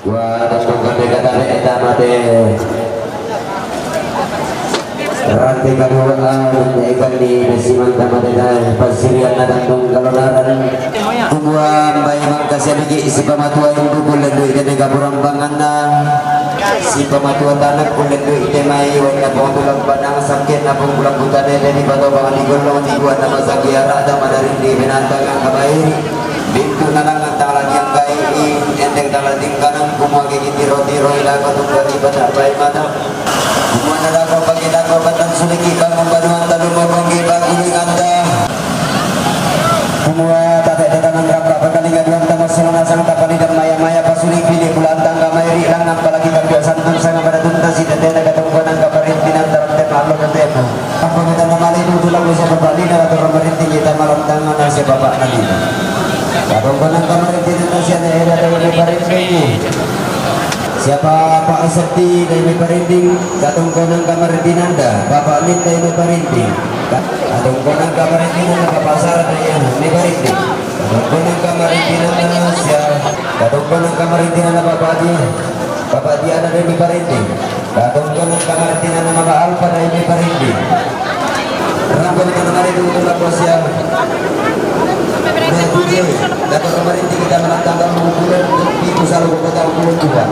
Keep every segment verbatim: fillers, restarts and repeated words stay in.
Wa tandung kande katare eta mate. Rante kadua, ah, ikan di besiman tamate dai, pasirian na tandung kalonaran. Kumua mbai mangkasi abigi si pamatua indu kulendu ite ne kaburang panganna. Si pamatua tanak kulendu ite mai, wenda pangatulang panang sakit napung bulan butane, dari patau pangan di golong di gua nama sagiara, ada madarin di binatang yang kabairi. Bintu nalang tanggal tiang kai, endek tanggal tingkanan, kumua gigi tiro-tiro ila kau tunggu di pada bai mata. Kumua nada kau bagi dako batang suliki bangun baduan talu mobong gi baguli nganta. Kumua tate de tangan ramba bakali ngaduan tama sirona sang tapali dan maya-maya pasuli pilih bulan tangga mairi langan palagi kapia santun sanga pada tuntas ite tena katungkuanan kaparintinan tarante palo tetena. Apa kita namali itu tulang bisa berbalik dan atau pemerintah kita malam tangan dan siapa pak nanti. Katungkuanan kaparintinan dan siapa era dari parinting. Siapa Pak Seti dari Meparinding, katungkuanan kamarindinanda, Bapak Min dari Meparinding, katungkuanan kamarindinanda, Bapak Sara dari Meparinding, katungkuanan kamarindinanda, sia, katungkuanan kamarindinanda, Bapak Di, Bapak Diana dari Meparinding, katungkuanan kamarindinanda, Mama Alfa dari Meparinding. Rangkul kita kembali dulu ke Labuan Siang. Dari P J, dapat kemarin kita menantang dalam kumpulan di pusat kota kumpulan juga.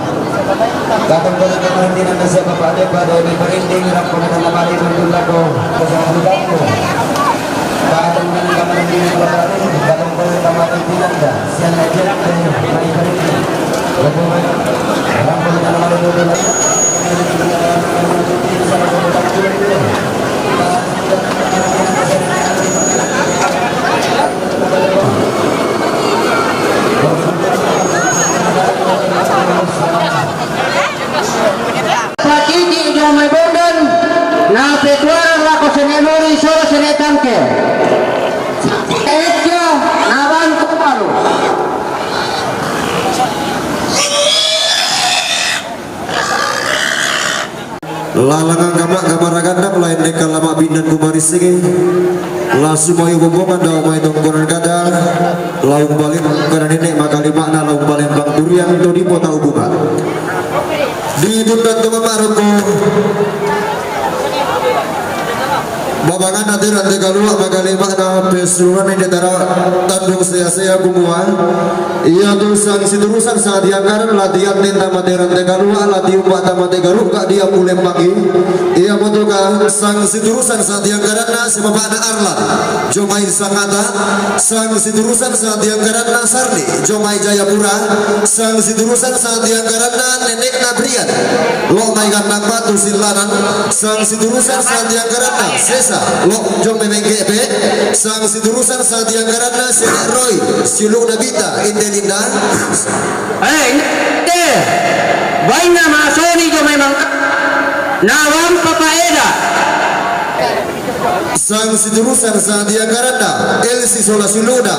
Datang pada kemarin di nama siapa pada pada ini perinding rangkul kita kembali dulu lagu. Pusat kota. Datang dengan kemarin di kota ini, datang pada kemarin di nanda. Siang aja, eh, main perinding. Rangkul kita kembali dulu lagu. Pakiki jong mai bondan, na petuaran lako sene lori soro sene tangke. Ejo, na ban kupalu. Lalangang kama kamaragandang lain deka lama binan kumarisigi. Lasu mayu bombongan dau mai tongkonan kada. Laung balim kada nenek makalima na laung balim bang duriang todi pota ubuma. Di dundan toma maroko. Babangan ati rante kalua makalima na pesulungan ini tara tandung sea-sea kumua. Ia tu sang siturusan sa diangkaran latihan tenta mate rante kalua latihan bata mate garu ka dia pulem pagi. Ia motoka sang siturusan sa diangkaran na si bapana Arlan. Jomai sangata sang siturusan sa diangkaran na Sarni. Jomai Jayapura sang siturusan sa diangkaran na nenek na Brian. Lo mai gandang batu silanan sang siturusan sa diangkaran na Sesa. Lo jomai mengke pe sang siturusan sa diangkaran na Senek Roy. Silu na bita Indelinda. Eh, te. Baina masoni jomai mangka. Nawang papa eda. Sang siturusan sa diangkaran na Elsi sola silu na.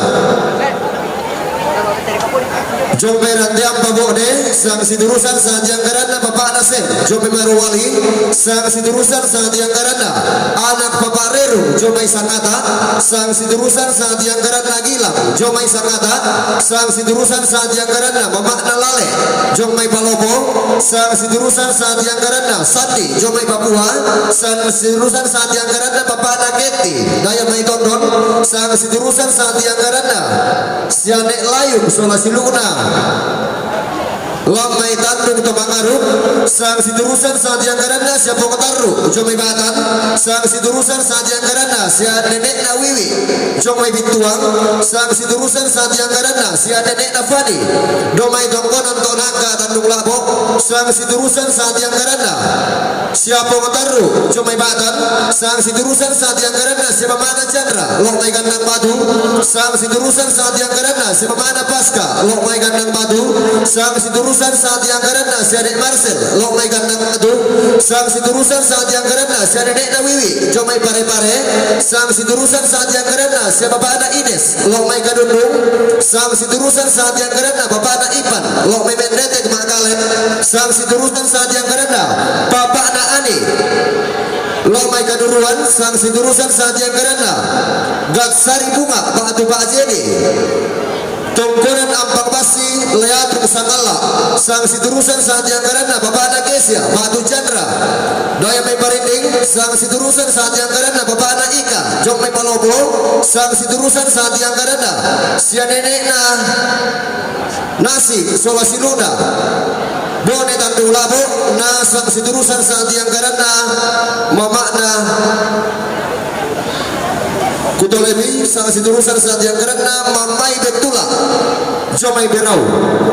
Jomai rante ampa bode sang siturusan sa diangkaran na bapana Sen. Jomai Marwali sang siturusan sa diangkaran na anak papa Reru. Jomai sangata sang siturusan sa diangkaran na Gilang. Jomai sangata sang siturusan sa diangkaran na mama na Lale. Jomai Palopo sang siturusan sa diangkaran na Sandi. Jomai Papua sang siturusan sa diangkaran na bapana Keti. Daya mai tondon sang siturusan sa diangkaran na Sianek Layung sola siluna. Lamai tandung to mangaruk sang siturusan sa diangkaran na Siapong Taru. Jomai Batan sang siturusan sa diangkaran na Sianek na Wiwi. Jomai Bituang sang siturusan sa diangkaran na Sianek na Fani. Domai tongkonan to nangka tandung labo sang siturusan sa diangkaran na Siapong Taru. Jomai Batan sang siturusan sa diangkaran na Siapamana Chandra. Lok mai gandang batu sang siturusan sa diangkaran na Siapamana Paska. Lok mai gandang batu sang siturusan sa diangkaran na Sianek Marcel. Lok mai gandang batu sang siturusan sa diangkaran na Sianek na Wiwi. Jomai Pare-pare sang siturusan sa diangkaran na Siapapana Ines. Lok mai Kadundung sang siturusan sa diangkaran na bapana Ipan. Lok mai Mendete Makalem sang siturusan sa diangkaran na bapana Ani. Lok mai Kaduruan sang siturusan sa diangkaran na Gatsari Bunga batu Pak Jeni. Tongkonan ampak basi leatung sangala Sang siturusan sa'ati angkaranna, Bapa'na Gesia, Batu Chandra. Doe' mai Parinding, sang siturusan sa'ati angkaranna, Bapa'na Ika, Jong mai Palopo, sang siturusan sa'ati angkaranna, sia nene'na Nasi, sola siulu'na, Bone Tantu Labo, na sang siturusan sa'ati angkaranna, mama'na Kutolebi, sang siturusan sa'ati angkaranna, Mammai Bettula, Jong mai Berau.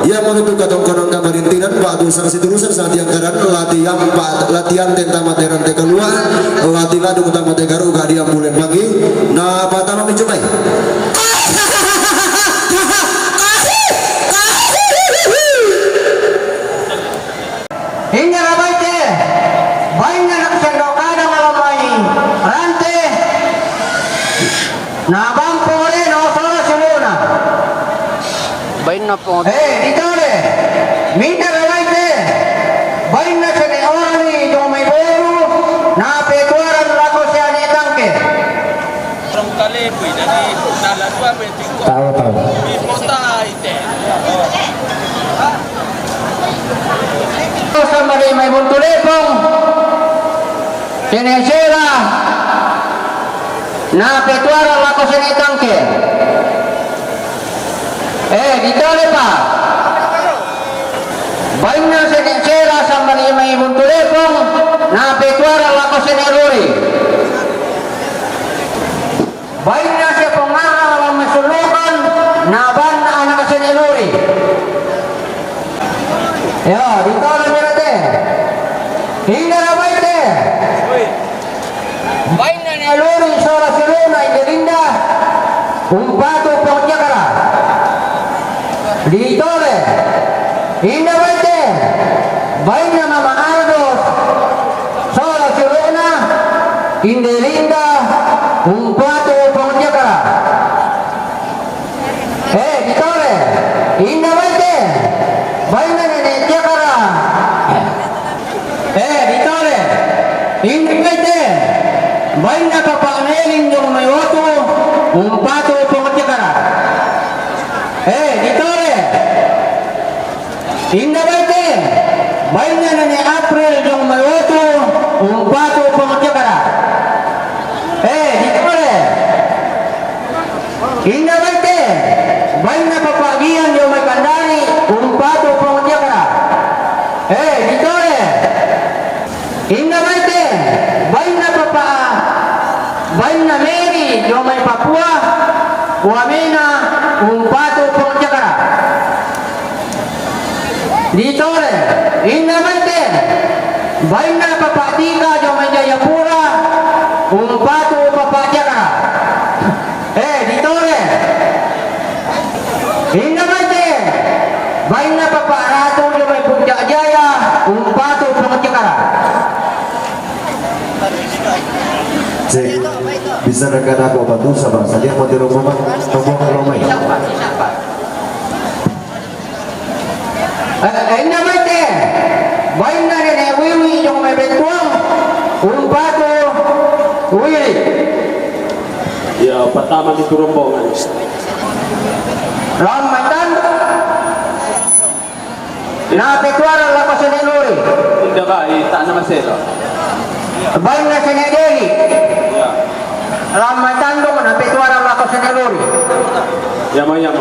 Iamotu katongkonanna marintinan, ba'tu sang siturusan sa'ati angkaranna, latihan pa-, latihan tentang materan te kalua, lati ladung tama te garu gadiang bulen pagi, na patama mi jumai. Inna rabai te, bainna nakasendo kada malamai rante, na bang pongoreno sola siulu'na. Bainna pong. Eh, ditole. Minna rabai te, bainna sene orani jong mai boru, na petuaran lako siane tangke. Orang Kalebu, jadi tala dua meter. Tahu, tahu. Di kota itu. Sama di mai Buntu Lepong. Sene sela. Na petuara lako sene tangke. Eh, ditole pa. Bainna sene sela sama di mai Buntu Lepong. Na petuara lako sene luri. Bainna sia pongarang la masulukan, na bang anak sene luri. Ya, ditole mira te. Inna rabai te. Bainna ne luri sola siulu'na Inde Linda. Umpatu Pong Jakara. Ditole. Inna bai te. Bainna Mama Aldo. Sola siulu'na, Inde Linda, umpatu Pong Jakara. Eh, ditole. Inna bai te. Bainna Nene Jakara. Eh, ditole. Inna bai te. Bainna Papa Neling jong mai Watu, umpatu Pong Jakara. Eh, ditole. Inna bai te, bainna Nene April jong mai Watu, umpatu Pong Jakara. Eh, ditole. Inna bai te, bainna Papa Gian jong mai Kandari, umpatu Pong Jakara. Eh, ditole. Inna bai te, bainna Papa, bainna Mary jong mai Papua, uamena, umpatu Pong Jakara. Ditole, inna bai te, bainna Papa Tika jong mai Jayapura, umpatu Papa Jakara. Eh, ditole. Inna bai te, bainna Papa Ratu jong mai Puncak Jaya, umpatu Pong Jakara. Cek, bisa rekan aku apa tuh, sabar saja, mau di rombongan, rombongan lo mai. Eh, eh, inna bai te, bainna Nene Wiwi jong mai Betuang, umpatu Wiwi. Ya, pertama di rombongan. Lam mai tandung. Na petuara lako sene luri. Inda bai, tak nama selo. Bainna sene deli. Ya. Lam mai tandung, na petuara lako sene luri. Ya, ma, ya, ma.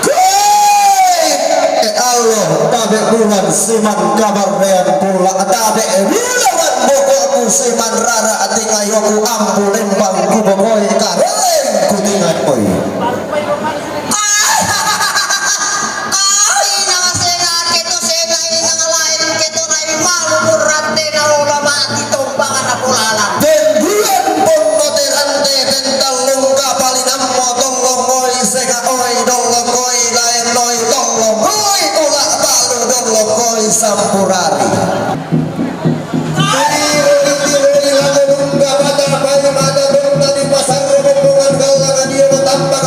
Eh, Allah, tabe' bulan siman kabarrean pula, tabe' bulawan boko'ku siman rara' tingayoku ampu lembang kubokoi kareng kutingayoi. Ai, nang senga' keto senga' inang lain keto lain malu murrante na ola mati to Pangana pulalang. Den bulan ponno terante, den tallung kapalinammo, tollo moi sega oi, dollo koi laen noi, tollo moi ula balu, dollo koi sampurari. Tiro di tiro di lamu nungga mata pai mata donna di pasar rombongan gallang adio tampak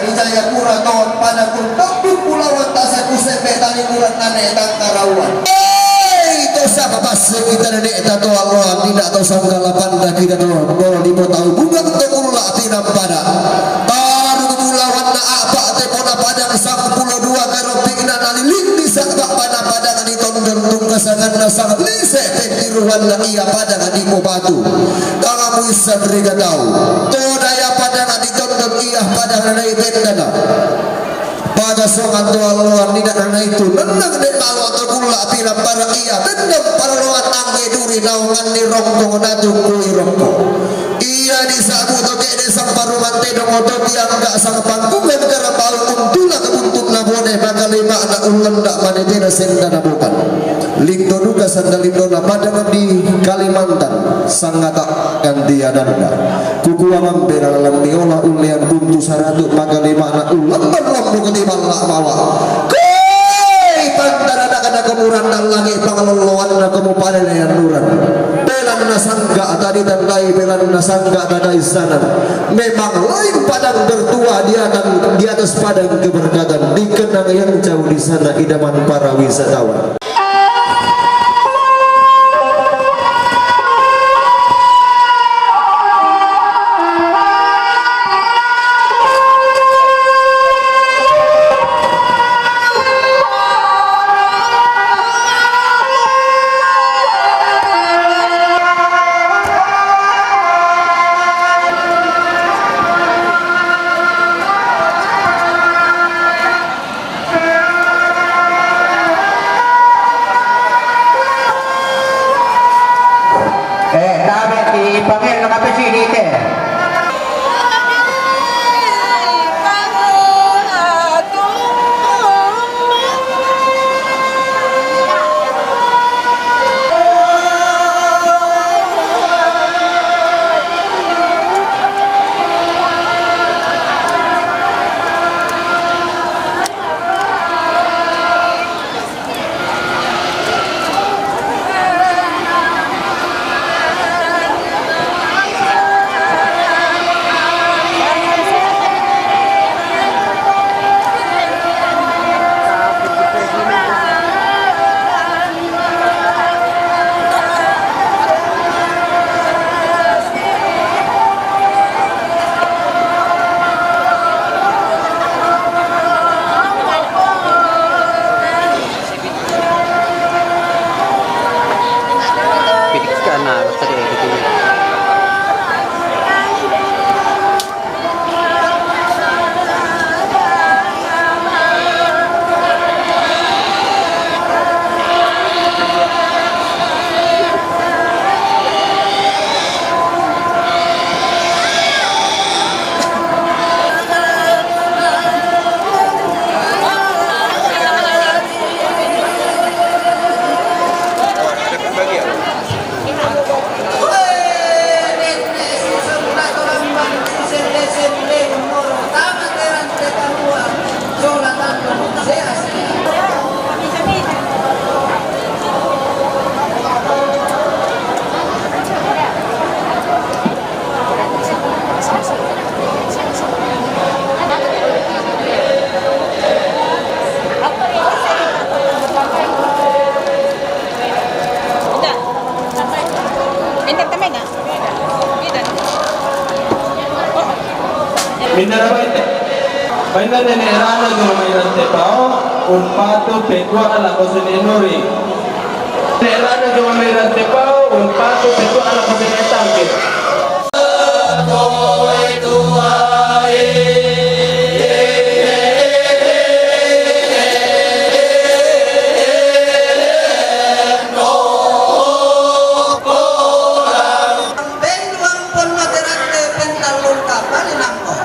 Ri Jayapura to pada kuntobbung pulawan tasaku sembe tali bulan nane tangkarauan. Hei, to sapa passe kita nene ta to alloan, tidak to sanggala panda kita to, no limo tau bungang to kulla pinampada. Taru bulawanna apa te pona padang sampulo dua karompina nalilindi sapa pada padang di tondon tungkasanganna sang lise pentiruanna ia padang di popatu. Tangamu issa meriga tau. To daya padang di tondon ia padang nai bendana. Pada songan to alloan nida naitu nennang de malo to kulla pinampada ia tendang paralloan angge duri naunganni rongkong natu kui rongkong. Ia disabu to kede sang paruman tedong oto tiang gak sang pangkungan karabau untula kebuntutna bone maka limana ullenda manetena sendana bukan. Lindo duka sanda lindona padang di Kalimantan sangata ganti adanda. Kukua mambe lalang miola ullean buntu saratu maka limana ulemban lambu ketimbang la mawa. Koi pantara daga daga muranda lagi pangaloloan na kamu palelean nuran. Pelanna sangga tadi tandai pelanna sangga tadai sana. Memang lain padang bertua di atas, di atas padang keberkatan dikenang yang jauh di sana idaman para wisatawan. Eh, tabe ti pangil na kapesidi te. Minna baine. Bainna nene rano jolo mai rante pao, umpatu pekkua lako sene nuri. Nene rano jolo mai rante pao, umpatu pekkua lako sene tangke. Belluang pon mate rante pentallung kapali nampo.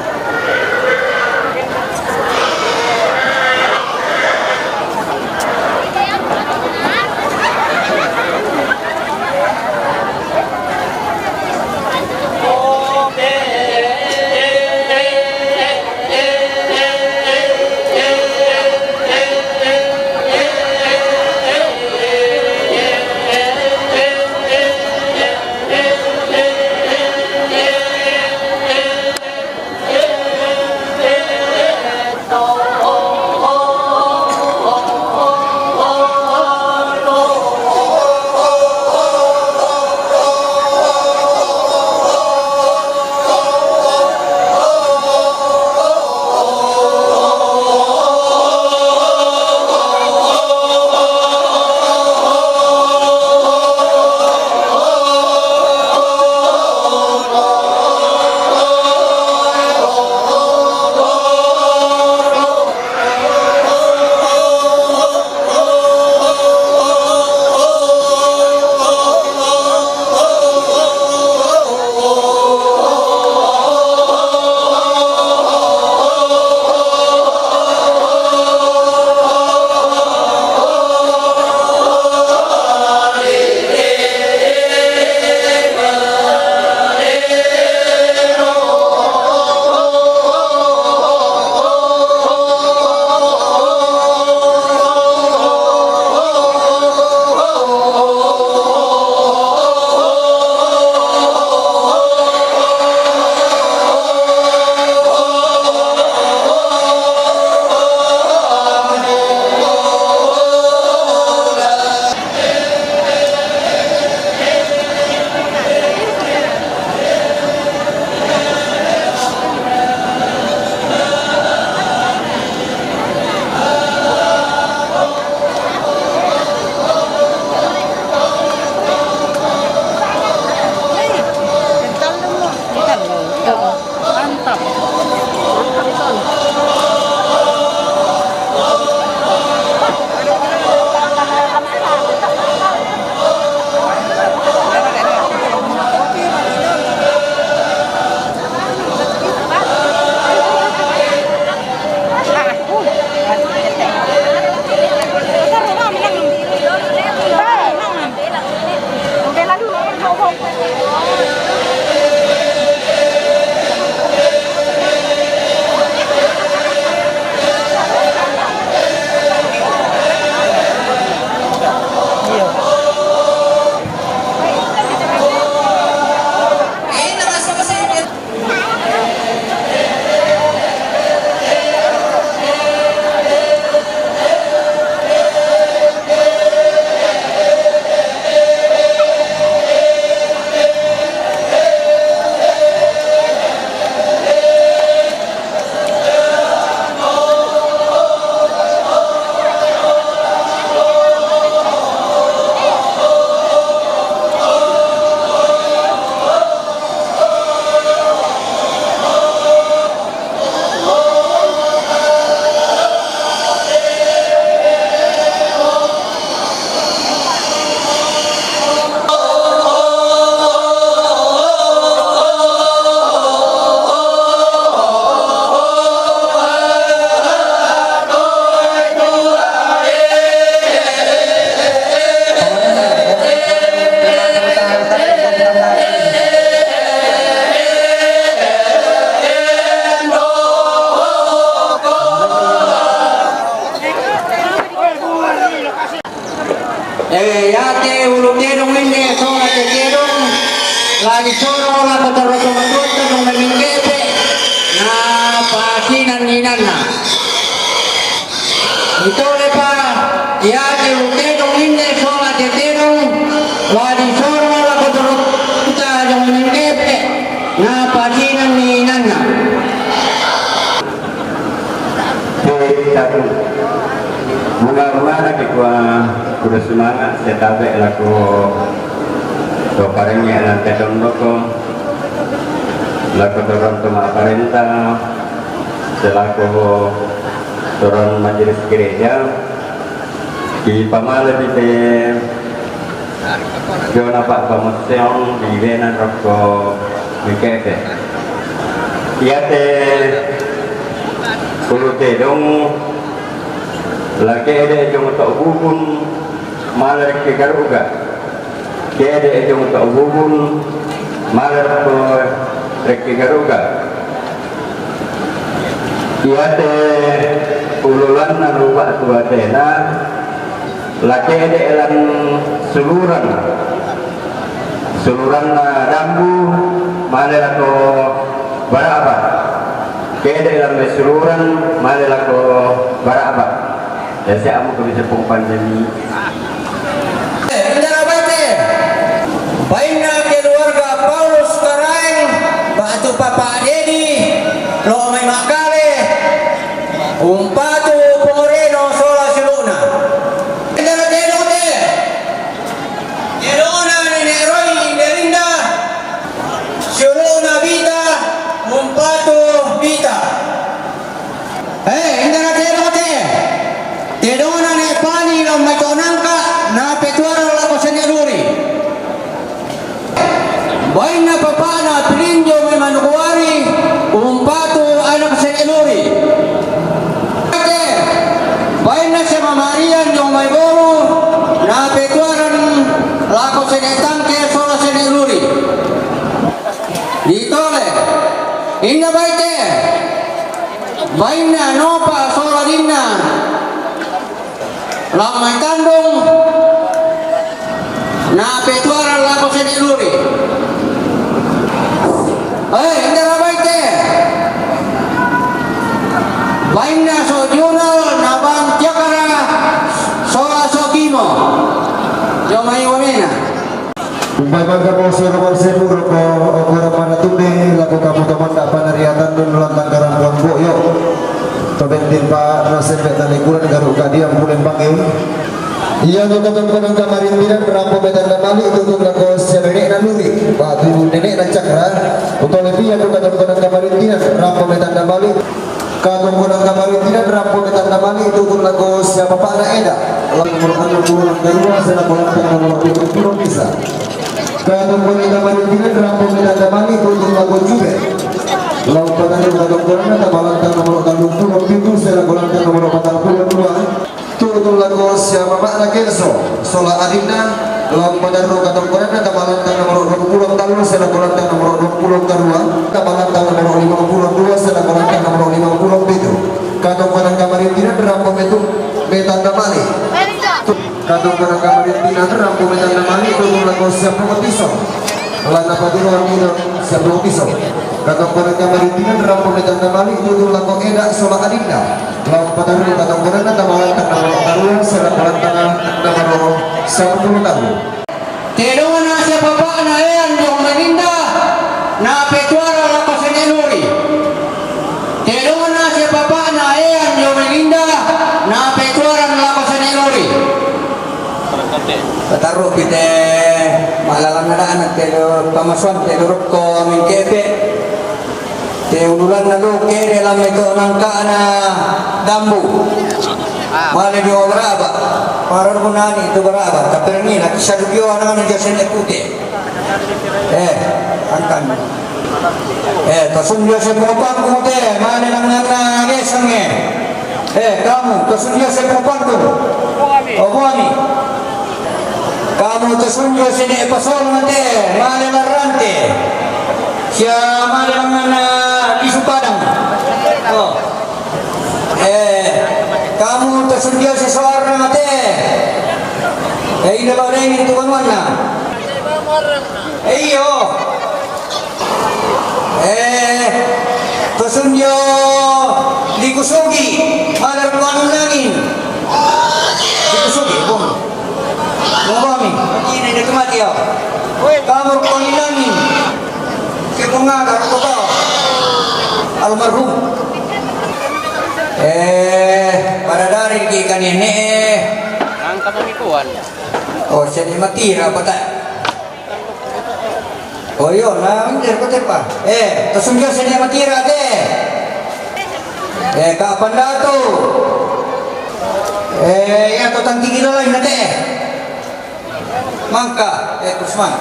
Iate ulu tedong inde sola te tedong la disoro lako torro to matuatta tong memingkepe, na pasinan inanna. Itolepa iate ulu tedong inde sola te tedong la disoro lako torro to tong memingkepe, na pasinan inanna. Te tatu. Bunga-bunga na kikua kuda semangat setabe lako to parengnge nante tondoko lako to ronto mapparenta selaku to ron majelis gereja. Di pamale di te Jona pa pamosseong di bena rokko mekete. Iate ulu tedong la kede jong to bubun male rekke garuga. Kede jong to bubun male rokko rekke garuga. Iate ululanna luba tuatena la kede lan suluran. Suluranna dambu male lako baraba. Kede lan suluran male lako baraba. Ya, siamo ko bisa pung pandemi. Eh, indara bate. Bainna keluarga Paulus Karaeng, batu Papa Dedi, lo mai makale, umpatu pongoreno sola siluna. Indara tedong te. Tedongna Nenek Roy Indelinda, siluna Bita, umpatu Bita. Eh, indara tedong te. Tedongna Nek Pani lo mai to nangka, na petuara lako Sene Luri. Bainna papana Pilinjo mai Manokwari, umpatu anak Sene Luri. Te, bainna Sema Marian jong mai Boru, na petuaran lako Sene Tangke sola Sene Luri. Ditole. Inna baite. Bainna Nopa sola Dinna. Lao mai Tandung, na petuaran lako Sene Luri. Eh, indara baite. Bainna So Junal, na Bang Tiakara, sola So Kimo. Jomai wamena. Umpai bangka mo soro mo sepuro ko okora mana tume lako kamu tomanda panariatan dun lantang karampuan boyo. To bentin pa no sempe tali kuran garu kadiam bulan bangi. Iya, to katongkonan kamarintinan rampo metanda mali, tutun lako sia nenekna Luri, batu nenekna Cakra. Utole pia to katongkonan kamarintinan rampo metanda mali. Katongkonan kamarintinan rampo metanda mali, tutun lako sia bapakna Eda. Lako nomor enam puluh enam kedua, sia lako lantang nomor tujuh puluh bisa. Katongkonan kamarintinan rampo metanda mali, tutun lako Jube. Lao patanru katongkonan tama lantang nomor telu puluh pitu, sia lako lantang nomor patang puluh dua. Tutun lako sia mamana Kelso, sola adinna, lao patanru katongkonanna tama lantang nomor dua puluh tallu, sia lako lantang nomor dua puluh karua, tama lantang nomor lima puluh dua, sia lako lantang nomor lima puluh pitu. Katongkonan kamarintinan rampo metu, metanda mali. Katongkonan kamarintinan rampo metanda mali, tutun lako sia Pongotiso. Lana patiro amido sia Pongotiso. Katongkonan kamarintinan rampo metanda mali, tutun lako Eda sola adinna. Lao patanru katongkonanna tama lantang nomor karua, sia lako lantang nomor sepuluh tallu. Tedongna sia bapakna Ean jong Melinda, na petuaran lako Sene Luri. Tedongna sia bapakna Ean jong Melinda, na petuaran lako Sene Luri. Patarru pite malalang ada anak te do pamasoan te do rokko mingkepe. Te ululanna lo kede lamai to nangkana dambu. Male dio baraba. Parar gunani tu baraba. Tapi ini lagi sadu dio anak-anak jasen pute. Eh, angkan. Eh, tasun dio se pengopangku te. Male nangana gesange. Eh, kamu tasun dio se pengopangku. Oh, buami. Kamu tasun dio sini pasol mate. Male larante. Sia male mangana lisu Padang. Oh. Eh, kamu tasun dio si soarna mate. Eh, ina Iyo. Eh, pasunjo dikusugi, malar kuanunangin. Dikusugi, bung. Bung Romi, ini dia kemati ya. Kamu kuanunangin. Ke bunga kamu kau. Almarhum. Eh, pada dari di kanene. Angka pemikuan. Oh, seni matira apa tak? Oh, iyo, na, ini ko tepa. Eh, tasunjo seni matira te. Eh, kapan datu? Eh, iya to tangki gila lain na te. Mangka, eh, Kusman.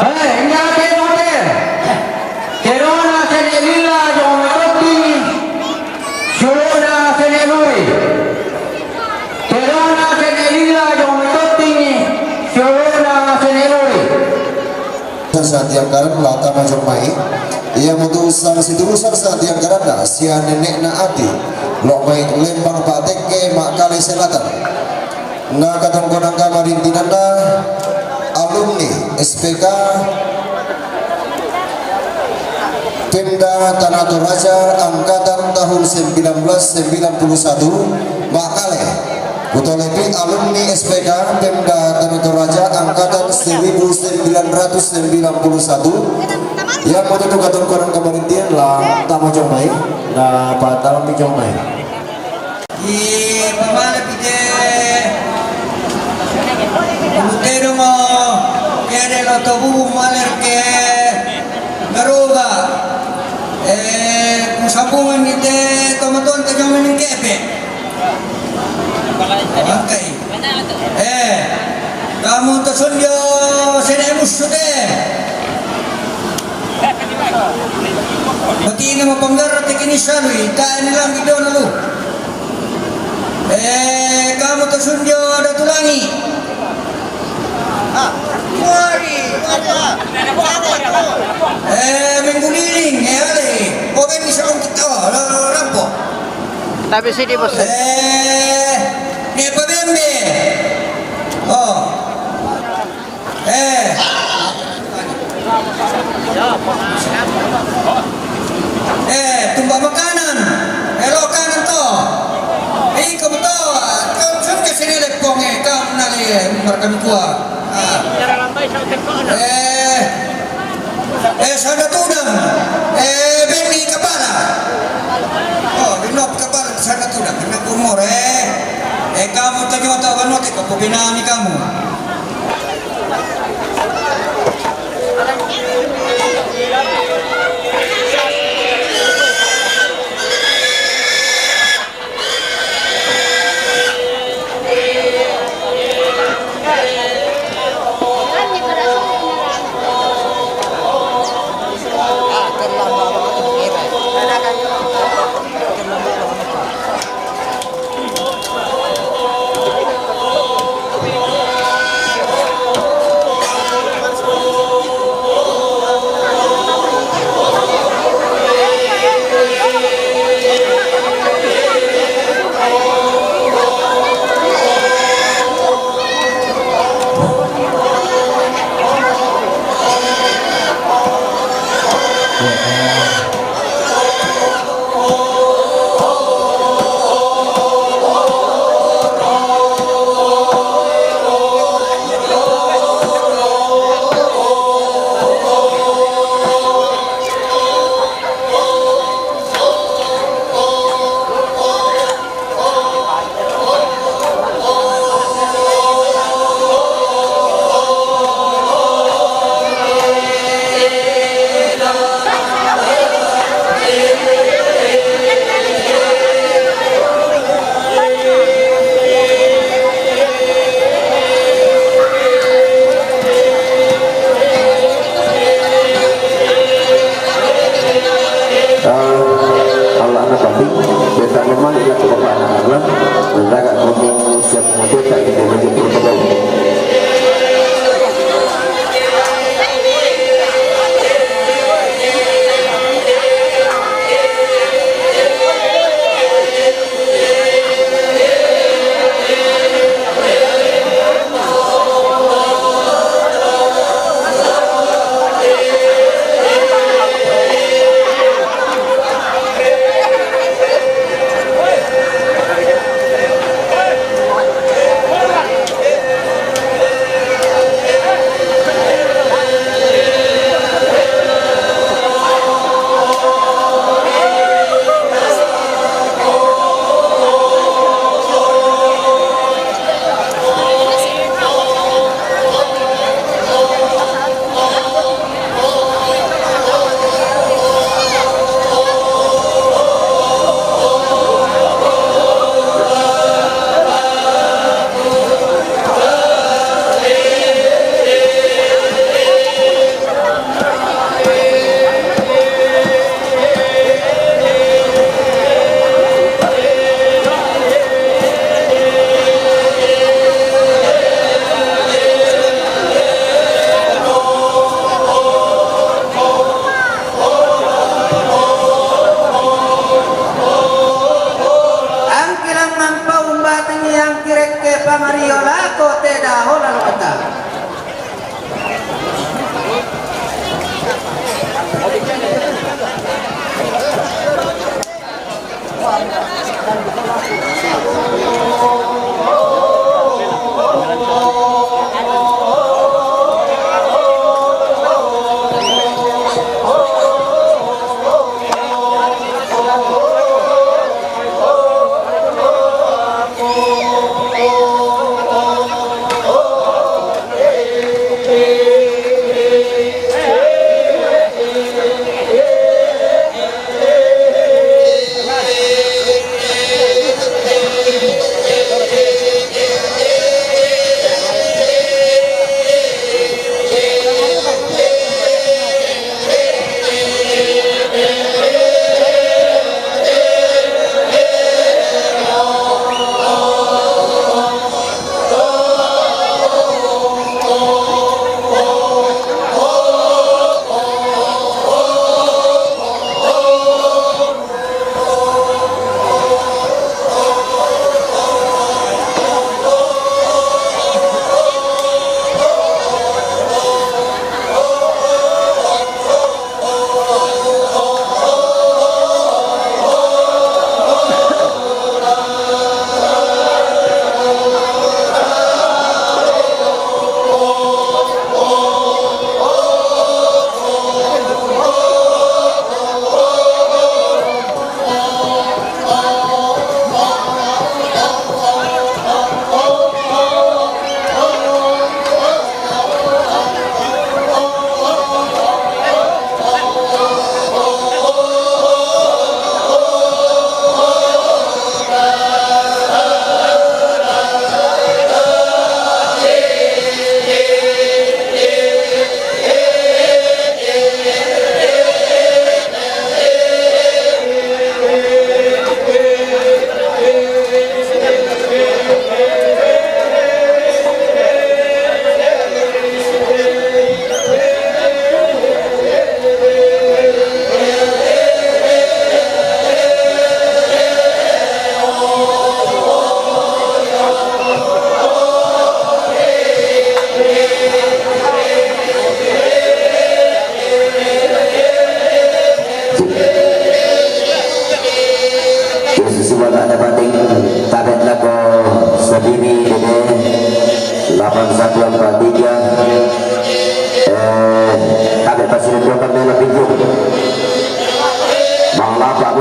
Eh, inga ke note. Kerona sene lila jo metoti. Siolona sene luri. Kerona sene lila jo metoti. Siolona sene luri. Satiangkaran lata majok mai. Iya mutu sang situru sang satiangkaran na sia nenekna ati. Lok mai Lembang Pak Tekke Makkale Selatan. Na katongkonangka marintinanna alumni S P K Pemda Tana Toraja angkatan tahun sembilan belas sembilan puluh satu, Makkale. Kutolepi alumni S P K Pemda Tana Toraja angkatan seribu sembilan ratus sembilan puluh satu. Yang mau tutup katongkonangka marintinan la tama jong mai, na patama jong mai. I pamale pite. Putero mo. Kede lo to bubu maler ke. Garoga. Eh, kusambungan ite tomaton te jomen kepe. Angkai. Eh, kamu tasunjo sene musu te. Mati ini mau panggar te kini salui, tak ini lagi dona lu. Eh, kamu tasunjo ada tulangi. Ah, mari, mari. Eh, mengguliling, eh, ale. Kau kan bisa kita, rampo. Tapi sini, Bos. Eh, ne pabembe. Oh. Eh. Eh, tumba makanan. Eh, lo kanan to. Eh, iko beto. Kau sun ke sini lepong, eh, kau nali, eh, markami kua. Ah. Eh. Eh, sanda tudang. Eh, beni kapala. Oh, binop kapala sanda tudang. Kena kumur, eh. Eh, kamu tanya tak banot, eh, kau binami kamu.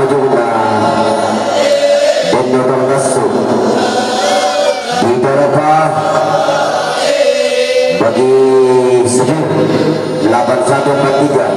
Jumlah Bendo Tolgasu di Eropa bagi Sedir delapan satu empat tiga.